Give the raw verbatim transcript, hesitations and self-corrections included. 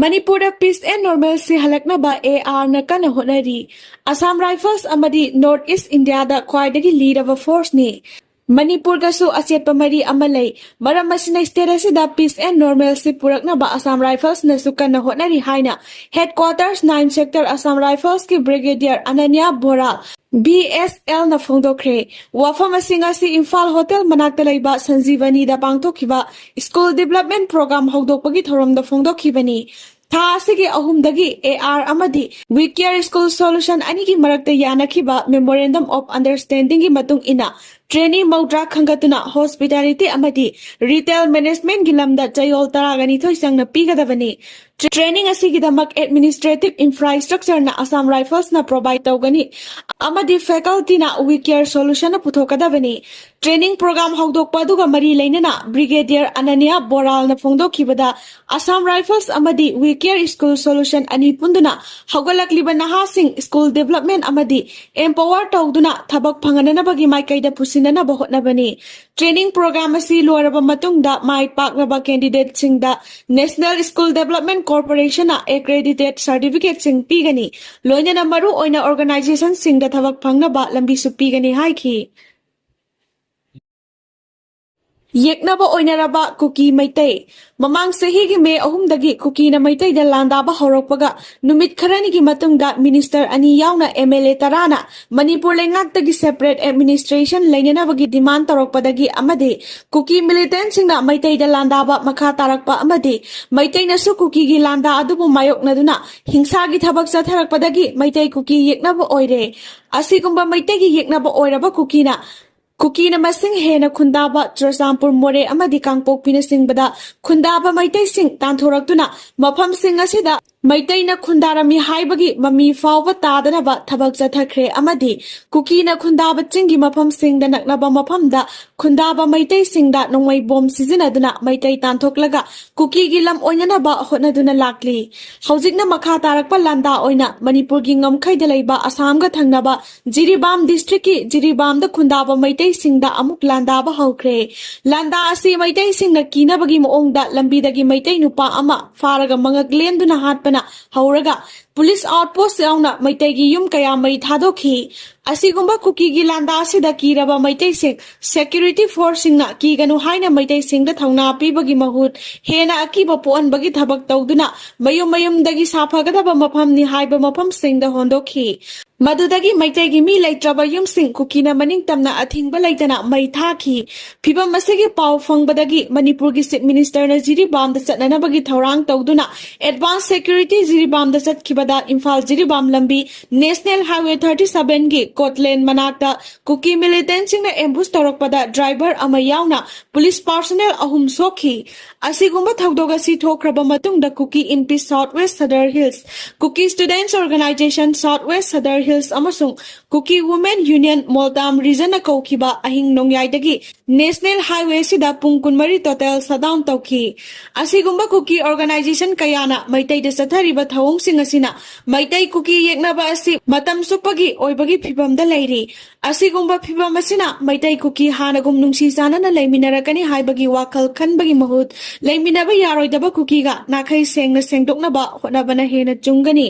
ꯃꯅꯤꯄꯨꯔꯗ peace and normalcy ꯍꯜꯂꯛꯅꯕ ꯑꯦ ꯑꯥꯔꯅ ꯀꯟꯅ ꯍꯣꯠꯅꯔꯤ꯫ ꯑꯁꯥꯝ ꯔꯥꯏꯐꯜꯁ ꯑꯃꯗꯤ North East Indiaꯗ ꯈ꯭ꯋꯥꯏꯗꯒꯤ ꯂꯤꯔꯕ forceꯅꯤ꯫ ꯃꯅꯤꯄꯨꯔꯒꯁꯨ ꯑꯆꯦꯠꯄ ꯃꯔꯤ ꯑꯃ ꯂꯩ꯫ ꯃꯔꯝ ꯑꯁꯤꯅ state ꯑꯁꯤꯗ peace and normalcy ꯄꯨꯔꯛꯅꯕ ꯑꯁꯥꯝ ꯔꯥꯏꯐꯜꯁꯅꯁꯨ ꯀꯟꯅ ꯍꯣꯠꯅꯔꯤ ꯍꯥꯏꯅ headquarters nine sector Assam Riflesꯀꯤ Brigadier Ananya ꯕꯣꯔꯥꯜ, B S Lꯅ ꯐꯣꯡꯗꯣꯛꯈ꯭ꯔꯦ꯫ ꯋꯥꯐꯝ ꯑꯁꯤꯡ ꯑꯁꯤ ꯏꯝꯐꯥꯜ ꯍꯣꯇꯦꯜ ꯃꯅꯥꯛꯇ ꯂꯩꯕ ꯁꯟꯖꯤꯕꯅꯤꯗ ꯄꯥꯡꯊꯣꯛꯈꯤꯕ school development program ꯍꯧꯗꯣꯛꯄꯒꯤ ꯊꯧꯔꯝꯗ ꯐꯣꯡꯗꯣꯛꯈꯤꯕꯅꯤ꯫ ꯊꯥ ꯑꯁꯤꯒꯤ ꯑꯍꯨꯝꯗꯒꯤ ꯑꯦ ꯑꯥꯔ ꯑꯃꯗꯤ We Care School Solution ꯑꯅꯤꯒꯤ ꯃꯔꯛꯇ ꯌꯥꯅꯈꯤꯕ Memorandum of Understandingꯒꯤ ꯃꯇꯨꯡ ꯏꯟꯅ trainee ꯃꯧꯗ꯭ꯔꯥ ꯈꯟꯒꯠꯇꯨꯅ hospitality ꯑꯃꯗꯤ retail managementꯒꯤ ꯂꯝꯗ ꯆꯌꯣꯜ ꯇꯔꯥꯒ ꯅꯤꯊꯣꯏ ꯆꯪꯅ ꯄꯤꯒꯗꯕꯅꯤ꯫ Training ꯑꯁꯤꯒꯤꯗꯃꯛ administrative infrastructureꯅ Assam Riflesꯅ provide ꯇꯧꯒꯅꯤ ꯑꯃꯗꯤ facultyꯅ We Care Solutionꯅ ꯄꯨꯊꯣꯛꯀꯗꯕꯅꯤ꯫ Training program ꯍꯧꯗꯣꯛꯄ ꯑꯗꯨꯒ ꯃꯔꯤ ꯂꯩꯅꯅ Brigadier ꯑꯅꯅ꯭ꯌꯥ ꯕꯣꯔꯥꯜꯅ ꯐꯣꯡꯗꯣꯛꯈꯤꯕꯗ, Assam Rifles ꯑꯃꯗꯤ We Care School Solution ꯑꯅꯤ ꯄꯨꯟꯗꯨꯅ ꯍꯧꯒꯠꯂꯛꯂꯤꯕ ꯅꯍꯥꯁꯤꯡ school development ꯑꯃꯗꯤ empower ꯇꯧꯗꯨꯅ ꯊꯕꯛ ꯐꯪꯍꯟꯅꯕꯒꯤ ꯃꯥꯏꯀꯩꯗ ꯄꯨꯁꯤꯟꯅꯅꯕ ꯍꯣꯠꯅꯕꯅꯤ꯫ Training program ꯑꯁꯤ ꯂꯣꯏꯔꯕ ꯃꯇꯨꯡꯗ ꯃꯥꯏ ꯄꯥꯛꯂꯕ candidateꯁꯤꯡꯗ National School Development Corporationꯅ accredited certificateꯁꯤꯡ ꯄꯤꯒꯅꯤ꯫ ꯂꯣꯏꯅꯅ ꯃꯔꯨ ꯑꯣꯏꯅ organizationꯁꯤꯡꯗ ꯊꯕꯛ ꯐꯪꯅꯕ ꯂꯝꯕꯤꯁꯨ ꯄꯤꯒꯅꯤ ꯍꯥꯏꯈꯤ꯫ ꯌꯦꯛꯅꯕ ꯑꯣꯏꯅꯔꯕ ꯀꯨꯀꯤ ꯃꯩꯇꯩ꯫ ꯃꯃꯥꯡ ꯆꯍꯤꯒꯤ ꯃꯦ ꯑꯍꯨꯝꯗꯒꯤ ꯀꯨꯀꯤꯅ ꯃꯩꯇꯩꯗ ꯂꯥꯟꯗꯥꯕ ꯍꯧꯔꯛꯄꯒ ꯅꯨꯃꯤꯠ ꯈꯔꯅꯤꯒꯤ ꯃꯇꯨꯡꯗ minister ꯑꯅꯤ ꯌꯥꯎꯅ M L A ꯇꯔꯥꯅ ꯃꯅꯤꯄꯨꯔ ꯂꯩꯉꯥꯛꯇꯒꯤ separate administration ꯂꯩꯅꯅꯕꯒꯤ demand ꯇꯧꯔꯛꯄꯗꯒꯤ ꯑꯃꯗꯤ ꯀꯨꯀꯤ militantꯁꯤꯡꯅ ꯃꯩꯇꯩꯗ ꯂꯥꯟꯗꯥꯕ ꯃꯈꯥ ꯇꯥꯔꯛꯄ ꯑꯃꯗꯤ ꯃꯩꯇꯩꯅꯁꯨ ꯀꯨꯀꯤꯒꯤ ꯂꯥꯟꯗꯥ ꯑꯗꯨꯕꯨ ꯃꯥꯌꯣꯛꯅꯗꯨꯅ ꯍꯤꯡꯁꯥꯒꯤ ꯊꯕꯛ ꯆꯠꯊꯔꯛꯄꯗꯒꯤ ꯃꯩꯇꯩ ꯀꯨꯀꯤ ꯌꯦꯛꯅꯕ ꯑꯣꯏꯔꯦ꯫ ꯑꯁꯤꯒꯨꯝꯕ ꯃꯩꯇꯩꯒꯤ ꯌꯦꯛꯅꯕ ꯑꯣꯏꯔꯕ ꯀꯨꯀꯤꯅ ꯀꯨꯀꯤꯅ ꯃꯁꯤꯡ ꯍꯦꯟꯅ ꯈꯨꯟꯗꯥꯕ ꯆꯨꯔꯆꯥꯟꯄꯨꯔ, ꯃꯣꯔꯦ ꯑꯃꯗꯤ ꯀꯥꯡꯄꯣꯛꯄꯤꯅꯆꯤꯡꯕꯗ ꯈꯨꯟꯗꯥꯕ ꯃꯩꯇꯩꯁꯤꯡ ꯇꯥꯟꯊꯣꯔꯛꯇꯨꯅ ꯃꯐꯝꯁꯤꯡ ꯑꯁꯤꯗ ꯃꯩꯇꯩꯅ ꯈꯨꯟꯗꯥꯔꯝꯃꯤ ꯍꯥꯏꯕꯒꯤ ꯃꯃꯤ ꯐꯥꯎꯕ ꯇꯥꯗꯅꯕ ꯊꯕꯛ ꯆꯠꯊꯈ꯭ꯔꯦ ꯑꯃꯗꯤ ꯀꯨꯀꯤꯅ ꯈꯨꯟꯗꯥꯕ ꯆꯤꯡꯒꯤ ꯃꯐꯝꯁꯤꯡꯗ ꯅꯛꯅꯕ ꯃꯐꯝꯗ ꯈꯨꯟꯗꯥꯕ ꯃꯩꯇꯩꯁꯤꯡꯗ ꯅꯣꯡꯃꯩ ꯕꯣꯝ ꯁꯤꯖꯤꯟꯅꯗꯨꯅ ꯃꯩꯇꯩ ꯇꯥꯟꯊꯣꯛꯂꯒ ꯀꯨꯀꯤꯒꯤ ꯂꯝ ꯑꯣꯏꯅꯅꯕ ꯍꯣꯠꯅꯗꯨꯅ ꯂꯥꯛꯂꯤ꯫ ꯍꯧꯖꯤꯛꯅ ꯃꯈꯥ ꯇꯥꯔꯛꯄ ꯂꯥꯟꯗꯥ ꯑꯣꯏꯅ ꯃꯅꯤꯄꯨꯔꯒꯤ ꯉꯝꯈꯩꯗ ꯂꯩꯕ ꯑꯁꯥꯝꯒ ꯊꯪꯅꯕ ꯖꯤꯔꯤꯕꯥꯝ ꯗꯤꯁꯇ꯭ꯔꯤꯛꯀꯤ ꯖꯤꯔꯤꯕꯥꯝꯗ ꯈꯨꯟꯗꯥꯕ ꯃꯩꯇꯩꯁꯤꯡꯗ ꯑꯃꯨꯛ ꯂꯥꯟꯗꯥꯕ ꯍꯧꯈ꯭ꯔꯦ꯫ ꯂꯥꯟꯗꯥ ꯑꯁꯤ ꯃꯩꯇꯩꯁꯤꯡꯅ ꯀꯤꯅꯕꯒꯤ ꯃꯑꯣꯡꯗ ꯂꯝꯕꯤꯗꯒꯤ ꯃꯩꯇꯩ ꯅꯨꯄꯥ ꯑꯃ ꯐꯥꯔꯒ ꯃꯉꯛ ꯂꯦꯟꯗꯨꯅ ꯍꯥꯠꯄꯅ ꯍꯧꯔꯒ ꯄꯨꯂꯤꯁ ꯑꯥꯎꯠꯄꯣꯁ ꯌꯥꯎꯅ ꯃꯩꯇꯩꯒꯤ ꯌꯨꯝ ꯀꯌꯥ ꯃꯩ ꯊꯥꯗꯣꯛꯈꯤ꯫ ꯑꯁꯤꯒꯨꯝꯕ ꯀꯨꯀꯤꯒꯤ ꯂꯥꯟꯗꯥ ꯑꯁꯤꯗ ꯀꯤꯔꯕ ꯃꯩꯇꯩꯁꯤꯡ ꯁꯦꯀ꯭ꯌꯨꯔꯤꯇꯤ ꯐꯣꯔꯁꯁꯤꯡꯅ ꯀꯤꯒꯅꯨ ꯍꯥꯏꯅ ꯃꯩꯇꯩꯁꯤꯡꯗ ꯊꯧꯅꯥ ꯄꯤꯕꯒꯤ ꯃꯍꯨꯠ ꯍꯦꯟꯅ ꯑꯀꯤꯕ ꯄꯣꯛꯍꯟꯕꯒꯤ ꯊꯕꯛ ꯇꯧꯗꯨꯅ ꯃꯌꯨꯝ ꯃꯌꯨꯝꯗꯒꯤ ꯁꯥꯐꯒꯗꯕ ꯃꯐꯝꯅꯤ ꯍꯥꯏꯕ ꯃꯐꯝꯁꯤꯡꯗ ꯍꯣꯟꯗꯣꯛꯈꯤ꯫ ꯃꯗꯨꯗꯒꯤ ꯃꯩꯇꯩꯒꯤ ꯃꯤ ꯂꯩꯇ꯭ꯔꯕ ꯌꯨꯝꯁꯤꯡ ꯀꯨꯀꯤꯅ ꯃꯅꯤꯡ ꯇꯝꯅ ꯑꯊꯤꯡꯕ ꯂꯩꯇꯅ ꯃꯩ ꯊꯥꯈꯤ꯫ ꯐꯤꯚꯝ ꯑꯁꯤꯒꯤ ꯄꯥꯎ ꯐꯪꯕꯗꯒꯤ ꯃꯅꯤꯄꯨꯔꯒꯤ ꯆꯤꯐ ꯃꯤꯅꯤꯁꯇꯔꯅ ꯖꯤꯔꯤꯕꯥꯝꯗ ꯆꯠꯅꯅꯕꯒꯤ ꯊꯧꯔꯥꯡ ꯇꯧꯗꯨꯅ ꯑꯦꯗꯚꯥꯟꯁ ꯁꯦꯀ꯭ꯌꯨꯔꯤꯇꯤ ꯖꯤꯔꯤꯕꯥꯝꯗ ꯆꯠꯈꯤꯕꯗ ꯏꯝꯐꯥꯜ ꯖꯤꯔꯤꯕꯥꯝ ꯂꯝꯕꯤ ꯅꯦꯁꯅꯦꯜ ꯍꯥꯏꯋꯦ ꯊꯥꯔꯇꯤ ꯁꯚꯦꯟꯒꯤ ꯀꯣꯠꯂꯦꯟ ꯃꯅꯥꯛꯇ ꯀꯨꯀꯤ ꯃꯤꯂꯤꯇꯦꯟꯠꯁꯤꯡꯅ ꯑꯦꯝꯕꯨꯁ ꯇꯧꯔꯛꯄꯗ ꯗ꯭ꯔꯥꯏꯚꯔ ꯑꯃ ꯌꯥꯎꯅ ꯄꯨꯂꯤꯁ ꯄꯥꯔꯁꯣꯅꯦꯜ ꯑꯍꯨꯝ ꯁꯣꯛꯈꯤ꯫ ꯑꯁꯤꯒꯨꯝꯕ ꯊꯧꯗꯣꯛ ꯑꯁꯤ ꯊꯣꯛꯈ꯭ꯔꯕ ꯃꯇꯨꯡꯗ ꯀꯨꯀꯤ ꯏꯟ piece south west Sadar hills, ꯀꯨꯀꯤ ꯁ꯭ꯇꯨꯗꯦꯟꯠꯁ organisation south west Sadar hills ꯑꯃꯁꯨꯡ ꯀꯨꯀꯤ ꯋꯨꯃꯦꯟ ꯌꯨꯅꯤꯌꯟ ꯃꯣꯜꯇꯥꯝ ꯔꯤꯖꯟꯅ ꯀꯧꯈꯤꯕ ꯑꯍꯤꯡ ꯅꯣꯡꯌꯥꯏꯗꯒꯤ ꯅꯦꯁꯅꯦꯜ ꯍꯥꯏꯋꯦꯁꯤꯗ ꯄꯨꯡ ꯀꯨꯟꯃꯔꯤ ꯇꯣꯇꯦꯜ ꯁꯠꯗꯥꯎꯟ ꯇꯧꯈꯤ꯫ ꯑꯁꯤꯒꯨꯝꯕ ꯀꯨꯀꯤ ꯑꯣꯔꯒꯅꯥꯏꯖꯦꯁꯟ ꯀꯌꯥꯅ ꯃꯩꯇꯩꯗ ꯆꯠꯊꯔꯤꯕ ꯊꯧꯑꯣꯡꯁꯤꯡ ꯑꯁꯤꯅ ꯃꯩꯇꯩ ꯀꯨꯀꯤ ꯌꯦꯛꯅꯕ ꯑꯁꯤ ꯃꯇꯝ ꯆꯨꯞꯄꯒꯤ ꯑꯣꯏꯕꯒꯤ ꯐꯤꯚꯝꯗ ꯂꯩꯔꯤ꯫ ꯑꯁꯤꯒꯨꯝꯕ ꯐꯤꯚꯝ ꯑꯁꯤꯅ ꯃꯩꯇꯩ ꯀꯨꯀꯤ ꯍꯥꯟꯅꯒꯨꯝ ꯅꯨꯡꯁꯤ ꯆꯥꯟꯅꯅ ꯂꯩꯃꯤꯟꯅꯔꯛꯀꯅꯤ ꯍꯥꯏꯕꯒꯤ ꯋꯥꯈꯜ ꯈꯟꯕꯒꯤ ꯃꯍꯨꯠ ꯂꯩꯃꯤꯟꯅꯕ ꯌꯥꯔꯣꯏꯗꯕ ꯀꯨꯀꯤꯒ ꯅꯥꯈꯩ ꯁꯦꯡꯅ ꯁꯦꯡꯗꯣꯛꯅꯕ ꯍꯣꯠꯅꯕꯅ ꯍꯦꯟꯅ ꯆꯨꯝꯒꯅꯤ꯫